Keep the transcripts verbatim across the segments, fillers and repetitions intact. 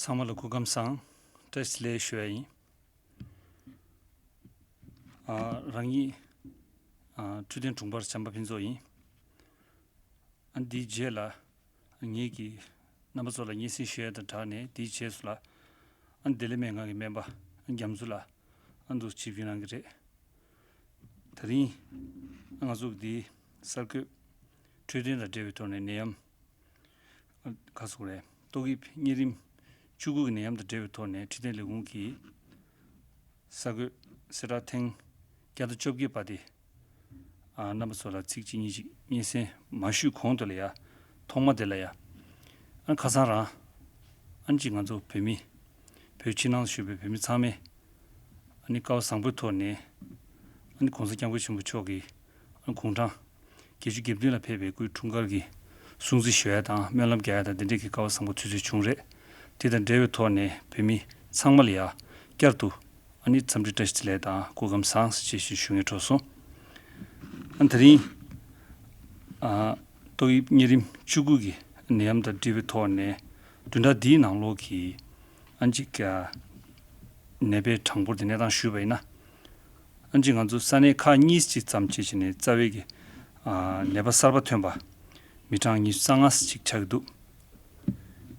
ཚང་མ་ལ་སྐུ་ཁམས་བཟང་། བཀྲ་ཤིས་བདེ་ལེགས་ཞུ་ཡ་ཡིན། ཨ། རང་ཉིད། ཨ། འཕྲོད་བསྟེན་དྲུང་འཕར་བྱམས་པ་ཕུན་ཚོགས་ཡིན། ཨ། འདིའི་རྗེས་ལ་ངེད་ཀྱིས་རྣམ་པ་ཚོ་ལ་སྙན་སེང་ཞུ་ཡ་དང་སྦྲགས་ནས། འདིའི་རྗེས་སུ་ལ་ཨ་བདེ་ལེགས་སྨན་ཁང་གི་སྨན་པ་རྒྱ་མཚོ་ལགས་ཨ་འདུག་ཆིབས་བསྒྱུར་གནང་གི་རེད། དེ་རིང་ང་ཚོ་འདིའི་གསར་འགོད་འཕྲོད་བསྟེན་དང་འབྲེལ་བའི་ཐོག་ནས་ནད་ཡམས། ཨ། ག་རེ་ཟེར་དགོས་རེད། ཏོག་དབྱིབས་གཉན་རིམས་བཅུ་དགུ་གི་ནད་ཡམས་དང་འབྲེལ་བའི་ཐོག་ནས་འཕྲོད་བསྟེན་ལས་ཁུངས་ཀྱིས་གསར་འགོད་གསལ་བསྒྲགས་ཐེངས་བརྒྱ་དང་བཅོ་བརྒྱད་པ་དེ། ཨ། རྣམ་པ་ཚོ་ལ་ཚིག་གཅིག་གཉིས་ཤིག་སྙན་སེང་མ་ཞུས་གོང་དུ་ལ་ཡ། ཐོག་མ་དེ་ལ་ཡ། ཨ། ཁ་སང་རང་ཨ་ཅིག་ང་ཚོ་བོད་མི། བོད་ཕྱི་ནང་བཞུགས་པའི་བོད་མི་ཚང་མས་ཨ་ནི་སྐལ་བ་བཟང་པོའི་ཐོག་ནས་ཨ་ནི་༸གོང་ས་༸སྐྱབས་མགོན་ཆེན་པོ་མཆོག་གི་ཨ་ནི་དགུང་གྲངས་བརྒྱད་ཅུ་གྱ་བདུན་ལ་ཕེབས་པའི་སྐུའི་འཁྲུངས་སྐར་གྱི་སྲུང་བརྩི་ཞུ་ཡ་དང་སྨོན་ལམ་རྒྱག་ཡ་དང་། དེ་འདྲས་ཀྱི་སྐལ་བ་བཟང་པོ་དུས་ཚོད་བྱུང་རེད། དེ་དང་འབྲེལ་བའི་ཐོག་ནས་བོད་མི་ཚང་མ་ལ་ཡ་བསྐྱར་དུ་ཨ་ནི་འཚམས་འདྲི་བཀྲ་ཤིས་བདེ་ལེགས་དང་སྐུ་ཁམས་བཟང་ཞེས་ཞུ་སྙིང་འདོད་སོང་། ཨ། དེ་རིང་ཨ་ཏོག་དབྱིབས་གཉན་རིམས་བཅུ་དགུ་གི་ནད་ཡམས་དང་འབྲེལ་བའི་ཐོག་ནས་བདུན་ཕྲག་འདིའི་ནང་ལོགས་ཀྱི་ཨ་ཅིག་ཨ་ནད་པའི་གྲངས་འབོར་དེ་གནས་སྟངས་ཞུས་པ་ཡིན་ན། ཨ་ཅིག་ང་ཚོ་ས་གནས་ཁག་གཉིས་ཅིག་ཙམ་བྱས་བྱས་ནས་རྩ་བའི་གི་ཨ་ནད་པ་གསར་པ་ཐོན་པ་མི་གྲངས་ཉི་ཤུ་རྩ་ལྔ་ཅིག་ཆགས་ཀྱི་འདུག་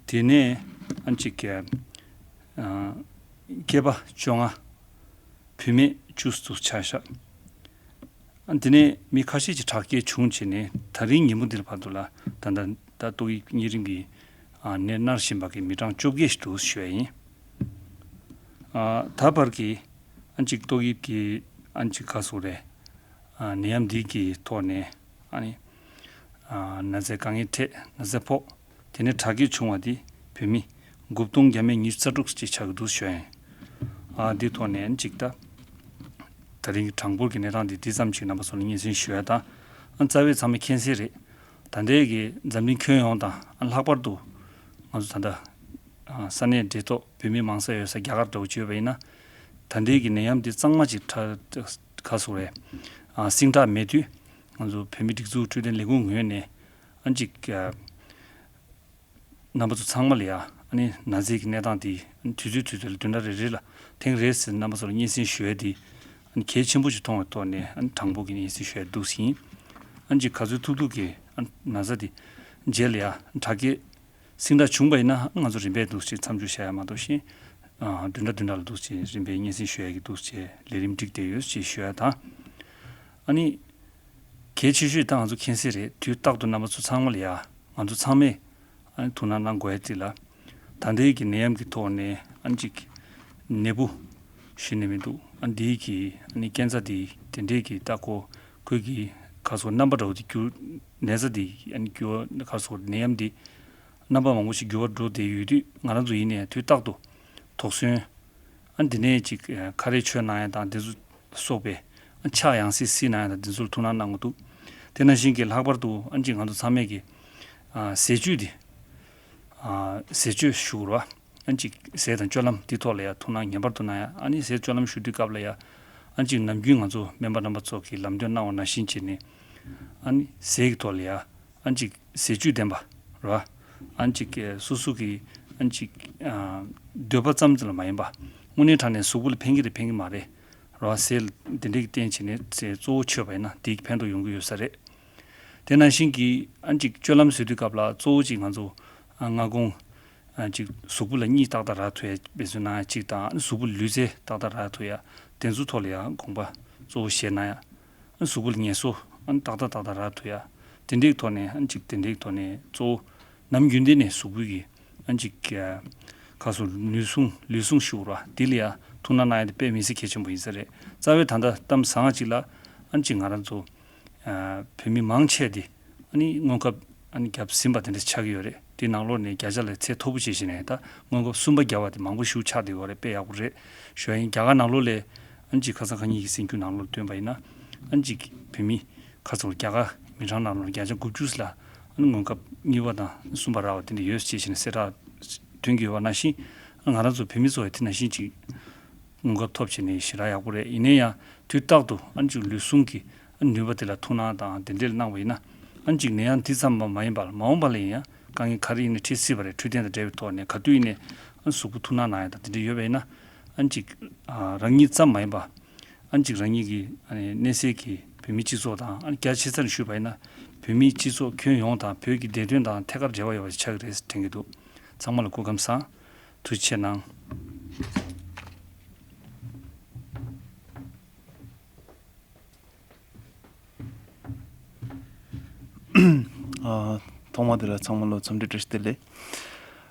དེ་ནས་ཨ་ཅིག་གི་ཨ་སྐྱེས་པ་བཅོ་ལྔ། བུད་མེད་བཅུ་ཙམ་ཆ་བཞག་ཨ། དེ་ནས་མི་ཁ་ཤས་ཀྱིས་དྲག་སྐྱེད་བྱུང་བྱས་ནས་ད་རིང་ཉིན་མོ་འདིར་བར་དུ་ལ་ད་ལྟ་ད་ཏོག་དབྱིབས་གཉན་རིམས་ཀྱི་ཨ་ནད་མནར་བཞིན་པ་གི་མི་གྲངས་བཅོ་བརྒྱད་ཞིག་འདུག་ཞུ་ཡ་ཡིན། ཨ། ད་བར་གྱི་ཨ་ཅིག་ཏོག་དབྱིབས་ཀྱི་ཨ་ཅིག་ག་རེ་ཟེར་དགོས་རེད། ཨ། ནད་ཡམས་འདི་གི་ཐོག་ནས་ཨ་ནི་ཨ་ན་ཚའི་དཀའ་ངལ་འཕྲད། ན་ཚ་ཕོག་དེ་ནས་དྲག་སྐྱེད་བྱུང་བ་དེ་བོད་མི་དགུ་སྟོང་བརྒྱ་མེད་ཉི་ཤུ་རྩ་དྲུག་ཅིག་ཆགས་ཀྱི་འདུག་ཞུ་ཡ་ཡིན། ཨ། འདི་ཐོག་ནས་ཅིག་ད་ད་རིང་གི་གྲངས་འབོར་གྱི་གནས་སྟངས་འདི་འདི་ཙམ་ཅིག་རྣམ་པ་ཚོ་ལ་སྙན་སེང་ཞུ་ཡ་དང་། ཨ། རྩ་བའི་ཚང་མས་མཁྱེན་གསལ་རེད། ད་ལྟའི་གི་འཛམ་གླིང་ཁྱོན་ཡོངས་དང་། ཨ། ལྷག་པར་དུ་ང་ཚོ་ད་ལྟ་ཨ་ས་གནས་འབྲེལ་ཐོག་བོད་མི་མང་ས་ཡོད་ས་རྒྱ་གར་འདྲ་བོ་བརྗོད་པ་ཡིན་ན། ད་ལྟའི་གི་ནད་ཡམས་འདི་གཙང་མ་ཅིག་དྲག་ག་རེ་ཟེར་དགོས་རེད། ཨ། ཟིང་དྲག་མེད་དུས་ང་ཚོ་བོད་མི་སྒྲིག་འཛུགས་འཕྲོད་བསྟེན་ལས་ཁུངས་ངོས་ནས་ཨ་ཅིག་ཨ་རྣམ་པ་ཚོ་ཚང་མ་ལ་ཡ་ཨ་ནི་ན་ཚའི་གི་གནས་སྟངས་དེ་ཨ་ནི་དུས་ཚོད་དུས་ཚོད་ལ་བདུན་ཕྲག་རེ་རེ་ལ་ཐེངས་རེ་ཟེར་རྣམ་པ་ཚོ་ལ་སྙན་སེང་ཞུ་ཡ་དེ་ཨ་ནི་གལ་ཆེན་པོ་ཞིག་མཐོང་བའི་ཐོག་ནས་ཨ་ནི་དྲང་པོ་གི་སྙན་སེང་ཞུ་ཡ་འདུག་ཟིན། ཨ་ནི་ཅིག་ག་ཚོད་ཐུབ་ཐུབ་ཀྱིས་ཨ་ནི་ན་ཚ་དེ་རྗེས་ལ་ཡ་དྲག་སྐྱེད་ཟིང་དྲག་བྱུང་པ་ཡིན་ན་ང་ཚོ་རིམ་པས་འདུག་ཅེས་མཚམས་འཇོག་བྱ་ཡ་མ་གཏོགས་ཤིང་། ཨ། བདུན་ཕྲག་བདུན་ཕྲག་ལ་འདུག་ཅེས་རིམ་པས་སྙན་སེང་ཞུ་ཡ་གི་འདུག་ཅེས་ལས་རིམ་བསྒྲིགས་བསྡད་ཡོད་ཅེས་ཞུ་ཡ་དང་། ཨ་ནི་གལ་ཆེ་ཤོས་ད་ང་ཚོ་མཁྱེན་གསལ་རེད། དུས་རྟག་ཏུ་རྣམ་པ་ཚོ་ཚང་མ་ལ་ཡ་ང་ཚོ་ཚང་མས་ཨ་ནི་ཐུགས་སྣང་གནང་དགོས་ཡ་དེ་ལ། ད་ལྟའི་གི་ནད་ཡམས་ཀྱི་ཐོག་ནས་ཨ་ནི་ཅིག་ནད་འབུ་གཞི་ནས་མི་འདུག་ཨ། འདིའི་གི་ཨ་ནི་སྐྱེ་འཚར་འདི་དེ་འདྲའི་གི་ད་ཁོ་ཁོའི་གི་ག་རེ་ཟེར་དགོས་རྣམ་པ་འདྲ་བོ་དེ་འགྱུར། ན་ཚ་འདི་ཨ་ནི་འགྱུར་བ་ག་རེ་ཟེར་དགོས་རེད། ནད་ཡམས་འདི་རྣམ་པ་མང་པོ་ཞིག་འགྱུར་བ་འགྲོ་བསྡད་ཡོད་དུས་ང་རང་ཚོ་ཡིན་ནའི་དུས་རྟག་ཏུ་དོགས་ཟོན། ཨ། འདི་ནས་ཅིག་ཁ་རས་མཆོད་གནང་ཡ་དང་དེ་ཚོ་སོགས་པའི་ཨ་ཕྱག་ཡང་སེ་སེ་གནང་ཡ་དང་དེ་ཚོར་ཐུགས་སྣང་གནང་དགོས་འདུག་དེ་ནང་བཞིན་གྱི་ལྷག་པར་དུ་ཨ་ཅིག་ང་ཚོ་ཚང་མས་ཀྱི་ཨ་ཟས་བཅུད་དེ་ཨ་ཟས་བཅུད་ཞུ་དགོས་རེད་བ། ཨ་ཅིག་ཟས་དང་སྤྱོད་ལམ་དེ་ཐོག་ལ་ཡ་ཐུགས་སྣང་ངེས་པར་དུ་གནང་ཡ། ཨ་ནི་ཟས་སྤྱོད་ལམ་ཞུ་དུས་སྐབས་ལ་ཡ་ཨ་ཅིག་ནམ་རྒྱུན་ང་ཚོ་སྨན་པ་རྣམ་པ་ཚོ་གིས་ལམ་སྟོན་གནང་བ་ནང་བཞིན་བྱས་ནས་ཨ་ནི་ཟས་ཀྱི་ཐོག་ལ་ཡ། ཨ་ཅིག་ཟས་བཅུད་ལྡན་པ་རེད་བ། ཨ་ཅིག་སོ་སོ་གི་ཨ་ཅིག་ཨ་འདོད་པ་ཙམ་ཙམ་ལ་མ་ཡིན་པ། དངོས་གནས་དྲང་གནས་གཟུགས་པོ་ལ་ཕན་གྱི་རེད་ཕན་གྱི་མ་རེད་རེད་བ། ཟས་དེ་འདྲས་ཀྱི་སྟེང་བྱས་ནས་ཟས་གཙོ་བོ་མཆོད་པ་ཡིན་ན་དེ་གི་ཕན་ཐོགས་ཡོང་གི་ཡོད་ས་རེད། དེ་ནང་བཞིན་གྱི་ཨ་ཅིག་སྤྱོད་ལམ་བཟོ་དུས་སྐབས་ལ་གཙོ་བོ་ཅིག་ང་ཚོ་ཨ་སྔ་དགོང་ཨ་ཅིག་གཟུགས་པོ་ལ་གཉིད་ཏག་ཏག་རག་ཐུབ་ཡ་འབད་བརྩོན་གནང་ཡ་གཅིག་དང་། གཟུགས་པོ་ལ་ལུས་རྩལ་ཏག་ཏག་རག་ཐུབ་ཡ་དེ་ཚོ་ཐོག་ལ་ཡ་དགོངས་པ་གཙོ་བོ་བཞེས་གནང་ཡ། གཟུགས་པོ་ལ་ངལ་གསོ་ཨ་ནི་ཏག་ཏག་ཏག་ཏག་རག་ཐུབ་ཡ། དེ་འདྲའི་ཐོག་ནས་ཨ་ནི་ཅིག་དེ་འདྲའི་ཐོག་ནས་གཙོ་བོ་ནམ་རྒྱུན་དེ་ནས་གཟུགས་པོའི་གི་ཨ་ནི་ཅིག་ཁ་སོ་ལུས་ཟུངས་ལུས་ཟུངས་ཞུ་ར་དེ་ལ་ཡ་ཐུགས་སྣང་གནང་ཡ་དེ་དཔེ་མི་སྲིད་གལ་ཆེན་པོ་ཡིན་ས་རེད། རྩ་བའི་ད་ལྟ་གཏམ་བཟང་ཅིག་ལ་ཨ་ནི་ཅིག་ང་རང་ཚོ་ཨ་བོད་མི་མང་ཆེ་དེ་ཨ་ནི་སྔོན་ཁབ་ཨ་ནི་བརྒྱབ་ཟིན་པ་དེ་འདྲ་ཆགས་ཀྱི་ཡོད་རེད། དེ་ནང་ལོགས་ནས་བརྒྱ་ཆ་ལ་ཚད་མཐོ་པོ་བྱེད་བཞིན་ནས་ད་སྔོན་ཁབ་གསུམ་པ་བརྒྱབ་པ་དེ་མང་པོ་ཞིག་ཆགས་བསྡད་ཡོད་རེད། དཔེ་ཡག་པོ་རེད་ཞུ་ཡ་ཡིན། རྒྱ་གར་ནང་ལོགས་ལ་ཨ་ནི་ཅིག་ཁ་སང་ཁ་ཉིན་གྱི་གསར་འགྱུར་ནང་ལོགས་ལ་ཐོན་པ་ཡིན་ན་ཨ་ནི་ཅིག་བོད་མི་ཁ་ཚོར་རྒྱ་གར་མི་གྲངས་ནང་ལོགས་བརྒྱ་ཆ་དགུ་བཅུ་ལ་ཨ་ནི་སྔོན་ཁབ་གཉིས་པ་དང་གསུམ་པ་རག་པ་དེ་འདྲ་ཡོད་ཅེས་བྱས་ནས་གསལ་བསྒྲགས་ཐོན་གྱི་ཡོད་པ་ནང་བཞིན། ང་རང་ཚོ་བོད་མི་ཚོ་ཡང་དེ་ནང་བཞིན་ཅིག་སྔོན་ཁབ་ཐོབ་བྱས་ནས་ཞེ་དྲག་ཡག་པོ་རེད། ཡིན་ན་ཡང་དུས་རྟག་ཏུ་ཨ་ནི་ཅིག་ལུས་ཟུངས་ཀྱི་ཨ་ནི་ནུས་པ་དེ་ལ་ཐུགས་སྣང་དང་དེ་འདྲ་གནང་བ་ཡིན་ན་ཨ་ནི་ཅིག་ནད་ཡམས་འདི་ཙམ་པ་མ་ཡིན་པར་མ་འོངས་པ་ལ་ཡིན་ཡང་དཀའ་ངལ་ག་རེ་ཡིན་ན་འཕྲད་སྲིད་པ་རེད། འཕྲོད་བསྟེན་དང་འབྲེལ་བའི་ཐོག་ནས་ག་དུས་ཡིན་ནའི་ གཟུགས་པོ་ཐུགས་སྣང་གནང་ཡ་དང་དེ་འདྲ་ཡོད་པ་ཡིན་ན། ཨ་ནི་ཅིག་ཨ་རང་ཉིད་ཙམ་མ་ཡིན་པ། ཨ་ནི་ཅིག་རང་ཉིད་ཀྱི་ཨ་ནི་གནས་སའི་གི་བོད་མིའི་སྤྱི་ཚོགས་དང་། ཨ་ནི་རྒྱ་ཆེ་ས་ནས་ཞུས་པ་ཡིན་ན་བོད་མིའི་སྤྱི་ཚོགས་ཁྱོན་ཡོངས་དང་བོད་ཀྱི་བདེ་དོན་དང་ཐད་ཀར་འབྲེལ་བ་ཡོད་པ་ཞིག་ཆགས་ཀྱི་རེད་དྲན་གྱི་འདུག། ཚང་མ་ལ་སྐུ་ཁམས་བཟང་། ཐུགས་རྗེ་ཆེ་གནང་། ཨ། ཐོག་མ་དེ་ལ་ཚང་མ་ལ་འཚམས་འདྲི་བཀྲ་ཤིས་བདེ་ལེགས།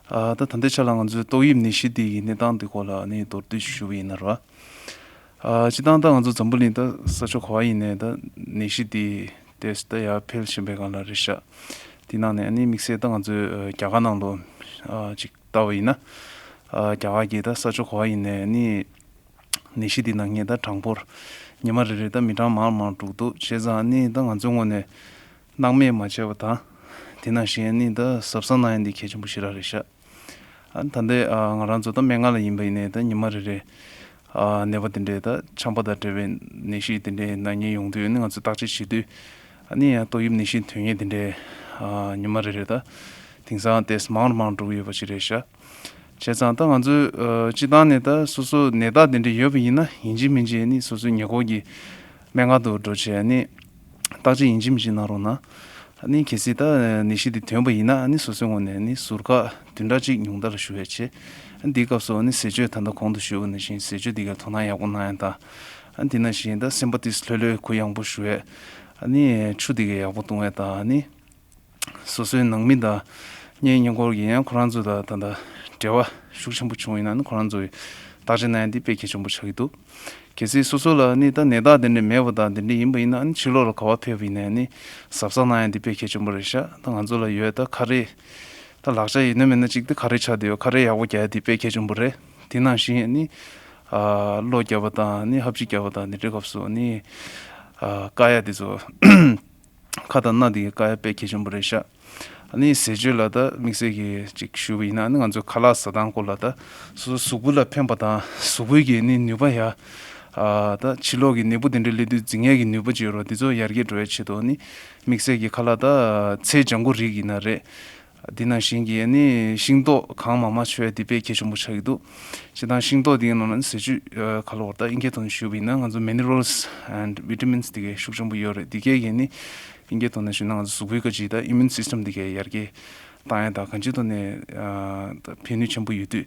ཨ། ད་ད་ལྟའི་ཆ་ལ་ང་ཚོའི་ཏོག་དབྱིབས་ནད་གཞི་འདི་གི་གནས་སྟངས་འདི་སྐོར་ལ་ནི་མདོར་བསྡུས་ཞུ་བ་ཡིན་ན་ར། ཨ། སྤྱིར་བཏང་ད་ང་ཚོ་འཛམ་བུ་གླིང་ད་ས་ཕྱོགས་ག་བ་ཡིན་ནའི་ད་ནད་གཞི་འདི་ཏོག་ཙམ་ད་ཡར་འཕེལ་བཞིན་པའི་སྒང་ལ་རེད་ཤག། དེ་ནང་ནས་ནི་དམིགས་བསལ་ད་ང་ཚོའི་ཨ་རྒྱ་གར་ནང་ལོགས་ཨ་ཅིག་ལྟ་བ་ཡིན་ན། ཨ། རྒྱ་གར་གྱི་ད་ས་ཕྱོགས་ག་བ་ཡིན་ནའི་ནི་ནད་གཞི་འདི་ནང་ངས་ད་གྲངས་འབོར་ཉི་མ་རེ་རེ་ད་མི་གྲངས་མང་མང་འགྲོ་གི་འདུག། བྱས་ཙང་ནི་ད་ང་ཚོའི་ངོས་ནས་སྣང་མེད་མ་བྱས་པ་དང་། དེ་ནང་བཞིན་ནི་ད་གཟབ་གཟབ་གནང་ཡ་འདི་གལ་ཆེན་པོ་ཞེ་དྲག་རེད་ཤག། ཨ། ད་ལྟའི་ཨ་ང་རང་ཚོ་ད་སྨན་ཁང་ལ་ཡིན་པ་ཡིན་ནའི་ད་ཉི་མ་རེ་རེ་ཨ་ནད་པ་དེ་འདྲའི་ད་ཆམ་པ་དང་འབྲེལ་བའི་ནད་གཞི་དེ་འདྲའི་ན་མཁན་ཡོང་དུས་ནི་ང་ཚོས་བརྟག་དཔྱད་བྱེད་དུས། ཨ་ནི་ཡང་ཏོག་དབྱིབས་ནད་གཞི་ཐོན་མཁན་དེ་འདྲའི་ཨ་ཉི་མ་རེ་རེ་ད་དེང་སང་ཏོག་ཙམ་མང་རུ་མང་རུ་འགྲོ་གི་ཡོད་པ་ཞིག་རེད་ཤག། བྱས་ཙང་ད་ང་ཚོས་ཨ་སྤྱིར་བཏང་ནས་ད་སོ་སོ་ནད་རྟགས་དེ་འདྲ་ཡོད་པ་ཡིན་ན་ཡིན་གཅིག་མིན་གཅིག་ནི་སོ་སོའི་ཉེ་འཁོར་གྱི་སྨན་ཁང་དུ་འགྲོ་བྱས་ནི་བརྟག་དཔྱད་ཡིན་གཅིག་མིན་གཅིག་གནང་རོགས་གནང་། ཨ་ནི་གལ་སྲིད་ད་ནད་གཞི་དེ་ཐོན་པ་ཡིན་ན་ཨ་ནི་སོ་སོའི་ངོས་ནས་ནི་ཟུར་བཀག་བདུན་ཕྲག་གཅིག་ཉུང་མཐའ་ལ་ཞུ་ཡས་བྱས། ཨ་ནི་འདིའི་སྐབས་སུ་ཨ་ནི་ཟས་སྤྱོད་ད་ལྟ་གོང་དུ་ཞུས་པ་ནང་བཞིན་ཟས་སྤྱོད་འདི་ག་དོ་སྣང་ཡག་པོ་གནང་ཡས་དང་། ཨ་ནི་དེ་ནང་བཞིན་ད་སེམས་པ་ཏིས་ལྷོད་ལྷོད་གུ་ཡངས་པོ་ཞུ་ཡས། ཨ་ནི་ཆུ་འདི་ག་ཡག་པོ་བཏུང་ཡས་དང་། ཨ་ནི། སོ་སོའི་ནང་མི་དང་གཉེན་ཉེ་འཁོར་གྱི་ཡང་ཁོ་རང་ཚོ་དང་ད་ལྟ་འབྲེལ་བ་ཤུགས་ཆེན་པོ་བྱུང་ཡིན་ན་ནི་ཁོ་རང་ཚོའི་བརྟག་དཔྱད་གནང་ཡ་འདི་དཔེ་གལ་ཆེན་པོ་ཆགས་ཀྱི་འདུག། གལ་སྲིད་སོ་སོ་ལ་ནི་ད་ནད་རྟགས་དེ་འདྲ་མེད་པ་དང་དེ་འདྲ་ཡིན་པ་ཡིན་ན་ནི་ཕྱི་ལོགས་ལ་ག་པར་ཕེབས་པ་ཡིན་ན་ནི་གཟབ་གཟབ་གནང་ཡ་འདི་དཔེ་གལ་ཆེན་པོ་རེད་ཤག། ད་ང་ཚོ་ལ་ཡོད་ད་ཁ་རས། ད་ལག་ཆ་ཡིན་ན་མིན་ན་གཅིག་ད་ཁ་རས་ཆགས་བསྡད་ཡོད། ཁ་རས་ཡག་པོ་རྒྱག་ཡ་འདི་དཔེ་གལ་ཆེན་པོ་རེད། དེ་ནང་བཞིན་ནི་ཨ་གློ་རྒྱག་པ་དང་ནི་ཧབ་སྦྲིད་རྒྱག་པ་དང་འདི་འདྲའི་སྐབས་སུ་ནི་ཨ་བཀག་ཡ་འདི་ཚོ། ཁ་དང་སྣ་དེ་གའི་བཀག་ཡ་དཔེ་གལ་ཆེན་པོ་རེད་ཤག། ཨ་ནི་ཟས་སྤྱོད་ལ་ད་དམིགས་བསལ་གྱི་ཅིག་ཞུས་པ་ཡིན་ན་ཨ་ནི་ང་ཚོའི་ཁ་ལག་ཟ་སྟངས་སྐོར་ལ་ད་སོ་སོ་གཟུགས་པོ་ལ་ཕན་པ་དང་གཟུགས་པོའི་གི་ནི་ནུས་པ་ཡ། ཨ་ད་ཕྱི་ལོགས་ཀྱི་ནད་འབུ་དེ་འདྲ་སླེབས་དུས་འཛིང་ཡས་ཀྱི་ནུས་པ་ཅིག་ཡོད་རེད། དེ་ཚོ་ཡར་རྒྱས་འགྲོ་ཡ་ཆེད་དུ་ནི་དམིགས་བསལ་གྱི་ཁ་ལག་ད་ཚལ་ལྗང་ཁུ་རིགས་ཡིན་ན་རེད། དེ་ནང་བཞིན་གྱི་ཨ་ནི་ཤིང་ཏོག་གང་མང་མང་མཆོད་ཡ་དེ་དཔེ་གལ་ཆེན་པོ་ཆགས་ཀྱི་འདུག། སྤྱིར་བཏང་ཤིང་ཏོག་དེའི་ནང་ན་ཟས་བཅུད་ཨ་ག་ལབ་དགོས་རེད། ད་ཨིན་སྐད་ཐོག་ནས་ཞུས་པ་ཡིན་ན་ང་ཚོ་minerals and vitamins དེ་གའི་ཤུགས་ཆེན་པོ་ཡོད་རེད། དེ་གས་ཀྱིས་ནི་ཨིན་སྐད་ཐོག་ནས་ཞུས་ན་ང་ཚོ་གཟུགས་པོའི་ཁ་ཅིག་ད་immune system དེ་གའི་ཡར་རྒྱས་བཏང་ཡ་དང་གང་ཅིའི་ཐོག་ནས་ཨ་ད་ཕན་ནུས་ཆེན་པོ་ཡོད་དུས་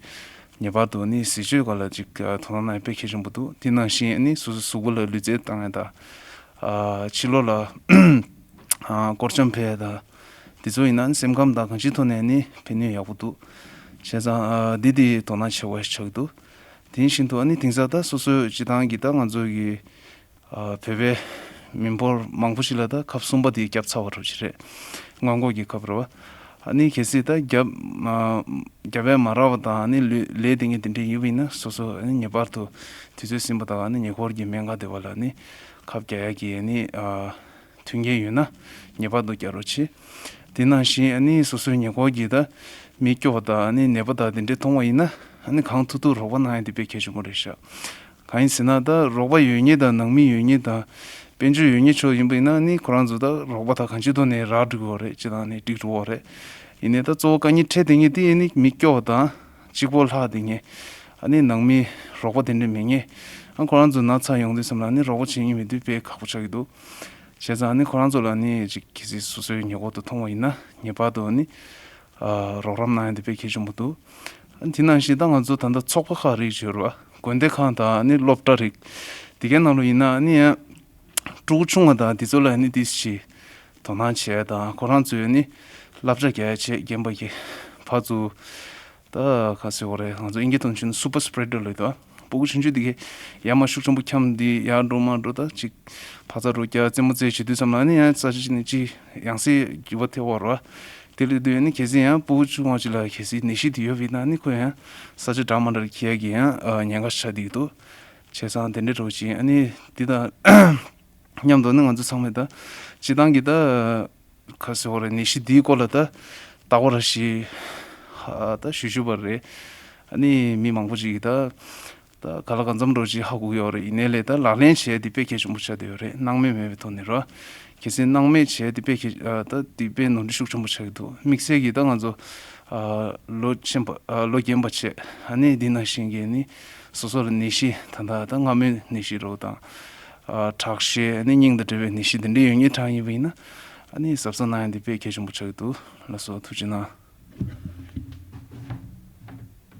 ངེས་པར་དུ་ནི་ཟས་སྤྱོད་སྒང་ལ་ཅིག་ཨ་དོ་སྣང་གནང་ཡ་དཔེ་གལ་ཆེན་པོ་འདུག། དེ་ནང་བཞིན་ནི་སོ་སོའི་གཟུགས་པོ་ལ་ལུས་རྩལ་བཏང་ཡ་དང་། ཨ་ཕྱི་ལོགས་ལ་ཨ་སྐོར་སྐྱོད་ཕེབས་ཡ་དང་། དེ་ཚོ་ཡིན་ན་སེམས་ཁམས་དང་གང་ཅིའི་ཐོག་ནས་ནི་ཕན་ནུས་ཡག་པོ་འདུག། བྱས་ཙང་ཨ་འདི་དེ་དོ་སྣང་ཆེ་བ་ཞིག་ཆགས་ཀྱི་འདུག། དེ་བཞིན་དུ་ཨ་ནི་དེང་སང་ད་སོ་སོའི་སྤྱིར་བཏང་གི་ད་ང་ཚོ་གི་ཨ་བོད་པའི་མི་འབོར་མང་པོ་ཞིག་ལ་ད་ཁབ་གསུམ་པ་དེ་བརྒྱབ་ཚར་བ་འདྲ་ཞིག་རེད། སྔོན་འགོག་གི་ཁབ་རེད་བ། ཨ་ནི་གལ་སྲིད་ད་བརྒྱབ་ཨ་བརྒྱབ་ཡ་མ་རག་པ་དང་ཨ་ནི་ལུས་ལས་དེ་ངས་དེ་འདྲས་ཡིན་པ་ཡིན་ན་སོ་སོ་ཨ་ནི་ངེས་པར་དུ་དུས་ཚོད་ཟིན་པ་དང་ཨ་ནི་ཉེ་འཁོར་གྱི་སྨན་ཁང་དེ་བ་ལ་ནི་ཁབ་རྒྱག་ཡ་གི་ཨ་ནི་ཨ། མཐུན་རྐྱེན་ཡོད་ན་ངེས་པར་དུ་རྒྱག་རོགས་བྱེད། དེ་ནང་བཞིན་ཨ་ནི་སོ་སོའི་ཉེ་འཁོར་གྱི་ད་མི་སྐྱོ་བ་དང་ཨ་ནི་ནད་པ་དང་དེ་འདྲས་མཐོང་བ་ཡིན་ན་ཨ་ནི་གང་ཐུབ་ཐུབ་རོགས་པ་གནང་ཡ་དེ་དཔེ་གལ་ཆེན་པོ་རེད་ཤག། གང་ཡིན་ཟེར་ན་ད་རོགས་པ་ཡོད་མཁན་དང་ནང་མི་ཡོད་མཁན་དང་དཔལ་འབྱོར་ཡོད་མཁན་ཕྱོགས་ཡིན་པ་ཡིན་ན་ཨ་ནི་ཁོ་རང་ཚོ་ད་རོགས་པ་དང་གང་ཅིའི་ཐོག་ནས་རག་འགྲོ་གི་ཡོད་རེད། སྤྱིར་བཏང་ནས་འགྲིག་འགྲོ་གི་ཡོད་རེད། ཡིན་ནའི་ད་གཙོ་བོ་དཀའ་ངལ་འཕྲད་བསྡད་མཁན་དེ་ཨ་ནི་མི་སྐྱོ་བ་དང་གཅིག་པོ་ལྷག་བསྡད་མཁན་ཨ་ནི་ནང་མི་རོགས་པ་དེ་འདྲས་མེད་མཁན་ཨ་ཁོ་རང་ཚོ་ན་ཚ་ཡོང་དུས་ཙམ་ལ་ཨ་ནི་རོགས་པ་བྱེད་མཁན་མེད་དུས་དཔེ་ཁག་པོ་ཆགས་ཀྱི་འདུག། བྱས་ཙང་ནི་ཁོ་རང་ཚོ་ལ་ནི་ཅིག་གལ་སྲིད་སོ་སོའི་ཉེ་འཁོར་དུ་མཐོང་བ་ཡིན་ན་ངེས་པར་དུ་ནི་ཨ་རོགས་རམ་གནང་ཡ་དེ་དཔེ་གལ་ཆེན་པོ་འདུག། དེ་ནང་བཞིན་ད་ང་ཚོ་ད་ལྟ་ཚོགས་པ་ཁག་རིགས་ཡོད་རེད་བ། དགོན་སྡེ་ཁག་དང་ནི་སློབ་གྲྭ་རིགས་དེ་གའི་ནང་ལོགས་ཡིན་ན་ནི་ཡང་ཕྲུ་གུ་ཆུང་བ་དང་དེ་ཚོ་ལ་ནི་ཏོག་ཙམ་དོ་སྣང་བྱེད་ཡ་དང་ཁོ་རང་ཚོས་ནི་བསླབ་བྱ་རྒྱག་ཡ་བྱེད། རྒན་པ་གི་ཕར་ཚུར། ད་ག་ཟེར་བ་རེད། ང་ཚོ་ཨིན་སྐད་ཐོག་ནས་ཞུས་ན་super spreader ལབ་འདུག། ཨ་ཕྲུ་གུ་ཆུང་ཆུང་དེ་གས་ཡར་མར་ཤུགས་ཆེན་པོ་འཁྱམས་འདི་ཡར་འགྲོ་མར་འགྲོ་ད་ཅིག་ཕར་ཚུར་འགྲོ་རྒྱག་རྩེད་མོ་རྩེ་བྱེད་དུས་ཙམ་ལ་ནི་ཡང་ས་ཆ་ཅིག་ནས་ཅིག་ཡང་སེ་འགྱུར་བ་ཐེབས་པ་རེད་བ། དེ་ལས་དུས་ནི་གལ་སྲིད་ཡང་ཕྲུ་གུ་ཆུང་བ་ཅིག་ལ་གལ་སྲིད་ནད་གཞི་དེ་ཡོད་པ་ཡིན་ན་ནི་ཁོ་ཡང་ས་ཆ་འདྲ་མི་འདྲ་ལ་འཁྱེར་ཡ་གི་ཡང་ཉེན་ཁ་ཆགས་བསྡད་ཀྱི་འདུག། བྱས་ཙང་དེ་འདྲའི་འགྲོ་བཞིན་ཨ་ནི་འདི་དང་མཉམ་དུ་ནི་ང་ཚོ་ཚང་མས་ད་སྤྱིར་བཏང་གི་ད། ག་ཟེར་བ་རེད། ནད་གཞི་འདིའི་སྐོར་ལ་ད་རྟག་པར་ཞིག་ཧ་ད་ཞུ་ཞུ་བ་རེད། ཨ་ནི་མི་མང་པོ་ཅིག་གིས་ད་ད་ག་ལ་གང་འཚམ་འགྲོ་ཅིག་ཧ་གོ་གི་ཡོད་རེད། ཡིན་ནའི་ལས་ད་ལག་ལེན་བྱས་ཏེ་དཔེ་གལ་ཆེན་པོ་ཆགས་བསྡད་ཡོད་རེད། སྣང་མེད་མེད་པའི་ཐོག་ནས་རོ། གལ་སྲིད་སྣང་མེད་བྱས་དེ་དཔེ་གལ་ཨ་ད་དེ་དཔེ་ནོར་འཁྲུལ་ཤུགས་ཆེན་པོ་ཆགས་ཀྱི་འདུག། དམིགས་བསལ་གྱིས་ད་ང་ཚོ་ཨ་ལོ་ཆེན་པོ་ཨ་ལོ་རྒན་པ་བྱས་ཨ་ནི་འདི་ནང་བཞིན་གྱི་ནི་སོ་སོ་ལ་ནད་གཞི་ད་ལྟ་ད་སྔ་མོའི་ནད་གཞི་རོ་དང་ཨ་ཁྲག་ཤེད་ཨ་ནི་སྙིང་དང་འབྲེལ་བའི་ནད་གཞི་འདི་འདྲའི་ཡོད་མཁན་གྲས་ཡིན་པ་ཡིན་ན་ཨ་ནི་གཟབ་གཟབ་གནང་ཡ་འདི་དཔེ་གལ་ཆེན་པོ་ཆགས་ཀྱི་འདུག། ལགས་སོ། ཐུགས་རྗེ་གནང་།